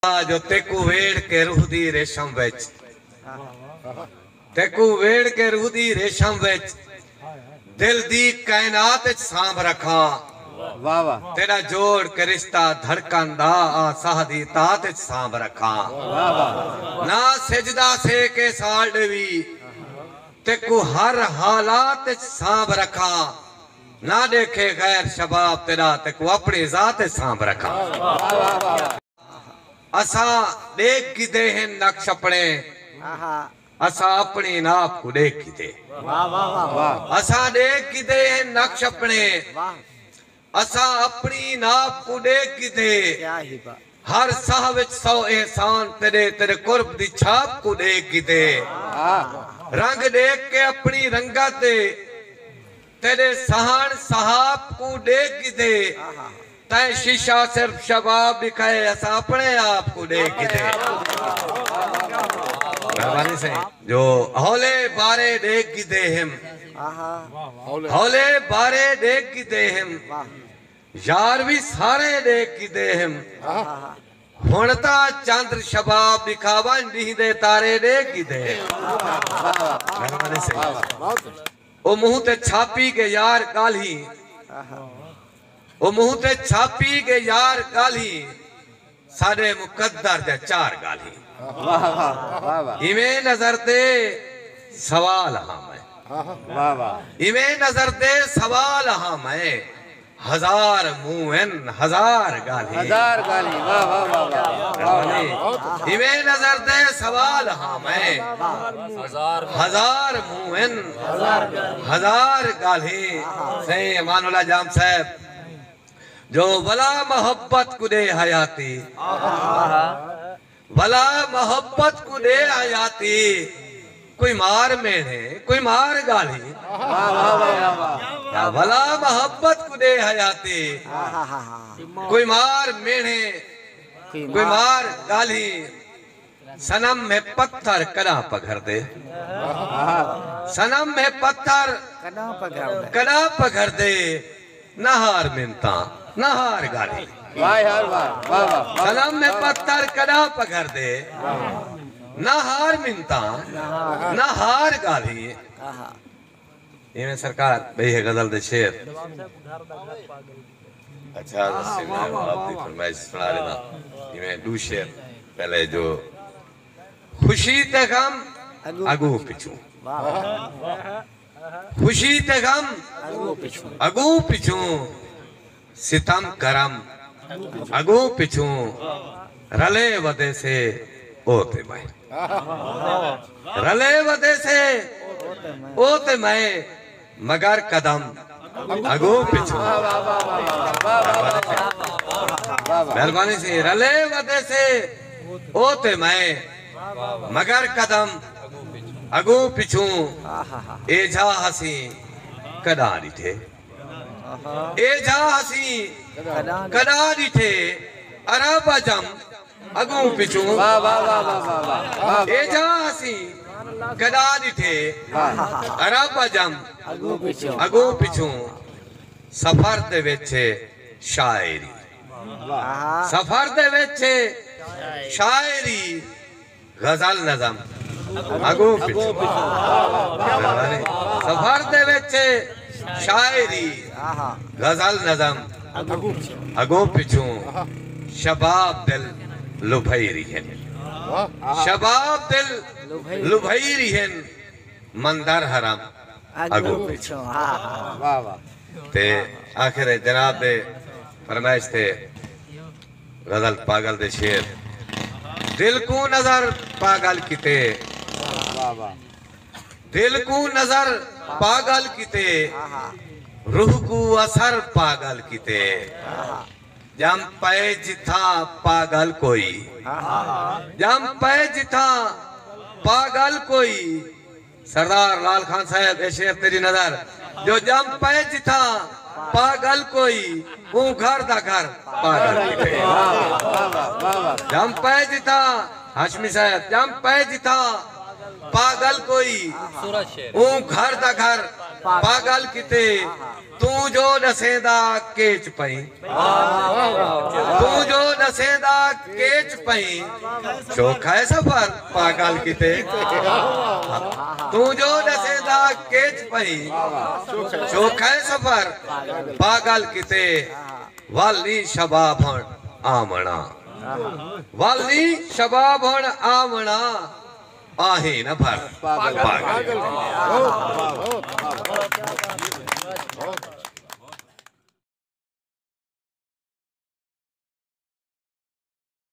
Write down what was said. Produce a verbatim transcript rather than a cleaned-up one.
جو تیکوں ویڑھ کے روح دی ریشم وچ، تیکوں ویڑھ کے روح دی ریشم وچ، دل دی کائنات وچ سانبھ رکھاں۔ واہ واہ۔ تیݙا جوڑ کے رشتہ دھڑکن دا، آ ساہ دی اطاعت وچ سانبھ رکھاں۔ واہ واہ۔ نہ سجدہ سے کے سال ݙیوی، تیکوں ہر حالات وچ سانبھ رکھاں۔ نہ ݙیکھے غیر شباب تیݙا، تیکوں اپݨی ذات وچ سانبھ رکھاں۔ اساں ݙیکھ گھدے ہن نقش اپݨے، آہا۔ اساں اپݨی ناپ کوں ݙیکھ گھدے۔ واہ، واہ، واہ، واہ۔ اساں ݙیکھ گھدے ہن نقش اپݨے، واہ۔ اساں اپݨی ناپ کوں ݙیکھ گھدے۔ کیا ہی بات۔ ہر ساہ وچ سو احسان تیݙے، تیݙے قرب دی چھاپ کوں ݙیکھ گھدے۔ واہ۔ رنگ ݙیکھ کے اپݨی رنگت دے، تیݙے سہاݨ صحاف کوں ݙیکھ گھدے۔ آہا۔ تیں شیشہ صرف شباب ݙکھائے، اساں اپݨے آپ کوں ݙیکھ گھدے۔ مہربانی سائیں۔ جو ہولے بارے ݙیکھ گھدے ہم۔ آہا۔ ہولے بارے ݙیکھ گھدے ہم۔ واہ۔ یار وی سارے ݙیکھ گھدے ہم۔ آہا۔ ہݨ تاں چندر شباب ݙکھاوݨ، ݙینہہ دے تارے ݙیکھ گھدے۔ مہربانی سائیں۔ او منہ تے چھاپی ڳئے یار ڳالھیں۔ او منہ تے چھاپی ڳئے یار ڳالھیں۔ ساݙے مقدر دیاں چار ڳالھیں۔ واہ، واہ، واہ، واہ۔ ایویں نظر دے سوال ہاں میں۔ واہ، واہ۔ ایویں نظر دے سوال ہاں میں۔ ہزار منہ ہن، ہزار ڳالھیں۔ ہزار ڳالھیں۔ واہ، واہ، واہ، واہ۔ مہربانی۔ ایویں نظر دے سوال ہاں میں۔ ہزار منہ ہن، ہزار ڳالھیں۔ سائیں امان اللہ جام صاحب۔ جو ولا محبت کوں ݙے حیاتی، ولا محبت کوں ݙے حیاتی، کوئی مار میݨے، کوئی مار ڳالھیں۔ واہ، واہ، واہ، واہ، واہ۔ ولا محبت کوں ݙے حیاتی، آہا۔ کوئی مار میݨے، کوئی کوئی مار۔ مار ڳالھیں۔ صنم ہے پتھر کݙاں پگھردے۔ صنم ہے پتھر کݙاں پگھردے۔ کݙاں پگھردے۔ نہ ہار منتاں، نہ ہار ڳالھیں۔ واہ یار واہ، واہ واہ، واہ۔ صنم ہے پتھر کݙاں پگھردے۔ نہ ہار منتاں، نہ ہار ڳالھیں۔ آہا۔ ایویں سرکار ٻئی ہے غزل دے شعر۔ اچھا، سنگار آپ دی فرمائش سݨا ݙینا۔ ایویں ݙو شعر پہلے جو خوشی تے غم اڳوں اڳوں پچھوں۔ واہ۔ خوشی تے غم اڳوں پچھوں۔ اڳوں پچھوں۔ ستم کرم اڳوں پچھوں، رلے ودے سے او تے میں۔ رلے ودے سے او تے میں، مگر قدم اڳوں پچھوں۔ مہربانی سئیں، رلے ودے سے او تے میں، مگر قدم اڳوں پچھوں۔ ایجھا ہسی کݙاں ݙٹھے۔ ایجھا ہسی کݙاں ݙٹھے، عرب عجم اڳوں پچھوں۔ واہ، واہ، واہ۔ ایجھا ہسی کݙاں ݙٹھے، واہ۔ عرب عجم اڳوں پچھوں۔ اڳوں پچھوں۔ سفر دے وچ شاعری۔ واہ۔ سفر دے وچ شاعری۔ غزل نظم اڳوں پچھوں۔ سفر دے وچ شاعری، غزل نظم اڳوں پچھوں۔ شباب دل لبھئی رہن۔ شباب دل لبھئی رہن، مندر حرم اڳوں پچھوں۔ واہ واہ۔ تے آخر جناب دے فرمائش تے غزل پاگل دے شعر۔ دل کوں نظر پاگل کیتے۔ واہ واہ۔ دل کوں نظر پاگل کیتے۔ روح کوں اثر پاگل کیتے۔ ڄم پئے جتھاں پاگل کوئی۔ ڄم پئے جتھاں پاگل کوئی۔ سردار لال خان صاحب، اے شعر تیݙی نظر۔ جو ڄم پئے جتھاں پاگل کوئی، اوں گھر دا گھر پاگل کیتے۔ ڄم پئے جتھاں، ہاشمی صاحب، ڄم پئے جتھاں پاگل کوئی، اوں گھر دا گھر پاگل کیتے۔ توں جو ݙسیندا کیچ پئیں، توں جو ݙسیندا کیچ پئیں، شوکھا ہے سفر پاگل کیتے۔ توں جو ݙسیندا کیچ پئیں، شوکھا ہے سفر پاگل کیتے۔ ول نی شباب ہݨ آوݨا، ول نی شباب ہݨ آوݨا، آہیں نہ بھر پاگل کیتے۔